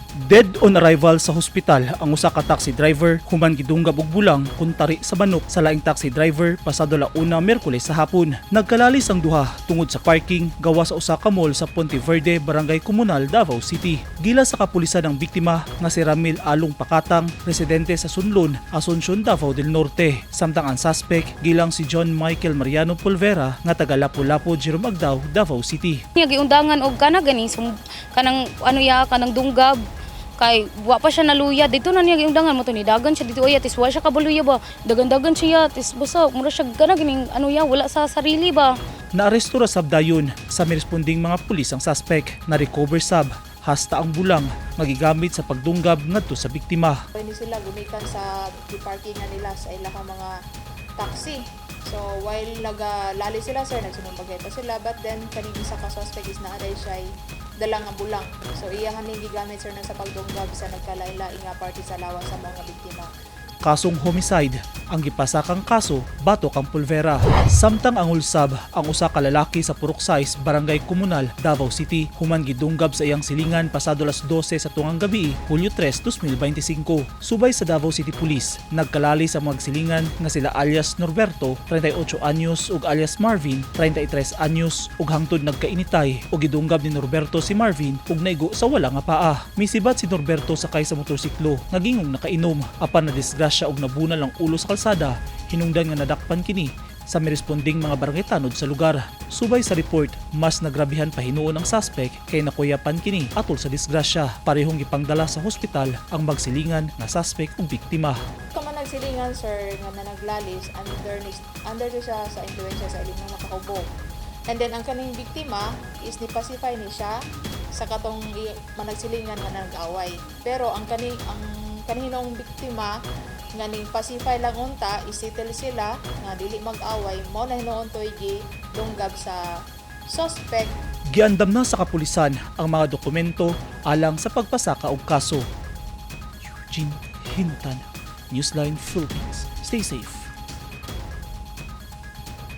Dead on arrival sa hospital ang usa ka taxi driver human gidunggab og bulang kon tari sa manok sa laing taxi driver pasado la 1 Miyerkules sa hapon. Nagkalalis ang duha tungod sa parking gawa sa usa ka mall sa Ponte Verde, Barangay Komunal, Davao City. Gila sa kapulisan ang biktima nga si Ramil Along Pakatang, residente sa Sunlon, Asuncion, Davao del Norte. Samtang ang suspect gilang si John Michael Mariano Pulvera nga taga Lapu-Lapu, Jerome Agdao, Davao City. Niya giundangan og kana gani kanang ano ya, kanang dunggab kay wa pa siya naluya dito na niya giundangan mo to ni dagan siya dito oya tis wa siya kabaluya ba, dagan-dagan siya tis basta mura siya kana ganing ano ya, wala sa sarili ba. Naaresto ra sab dayon sa miresponding mga pulis ang suspect. Na-recover sab hasta ang bulang nga gigamit sa pagdunggab ngadto sa biktima. Ni sila gumikan sa giparkingan nila sa ilang mga taxi. So while nagalali sila, sir, nagsinumbagay pa sila, but then kaning isa ka suspect is naa siya dala nga bulang. So iya ning gigamit, sir, na sa pagdunggab sa nagkalain-laing nga party sa lawas sa mga biktima. Kasong homicide ang gipasakang kaso batok ang Pulvera. Samtang angol sab ang usa ka lalaki sa Purok 6, Barangay Komunal, Davao City human gidunggab sa iyang silingan pasado alas 12 sa tungang gabi, Hulyo 3, 2025. Subay sa Davao City Police, nagkalali sa magsilingan nga sila alias Norberto, 38 anyos, ug alias Marvin, 33 anyos, ug hangtod nagkainitay ug gidunggab ni Norberto si Marvin ug naigo sa wala nga paa. Misibat si Norberto sakay sa motorsiklo nga gingong nakainom apan nadisgrasya ug nabunal ang ulo sa kalsada, hinungdan nga nadakpan kini sa miresponding mga barangay tanod sa lugar. Subay sa report, mas nagrabihan pa hinuon ang suspect kay nakuyapan kini atol sa disgrasya. Parehong gipangdala sa hospital ang magsilingan nga suspect ug biktima. Kama nagsilingan, sir, nga nanaglalis under ni siya sa influensya sa ilang mga makahubog. And then ang kaning biktima is ni pacify ni siya sa katong managsilingan nga nag-away. Pero ang kaninong biktima nga ning pacify lang unta, isettle sila nga dili mag-away, mao na hinuon toy gi dunggab sa suspect. Giandam na sa kapulisan ang mga dokumento alang sa pagpasaka og kaso. Eugene Hinutan, Newsline Philippines. Stay safe.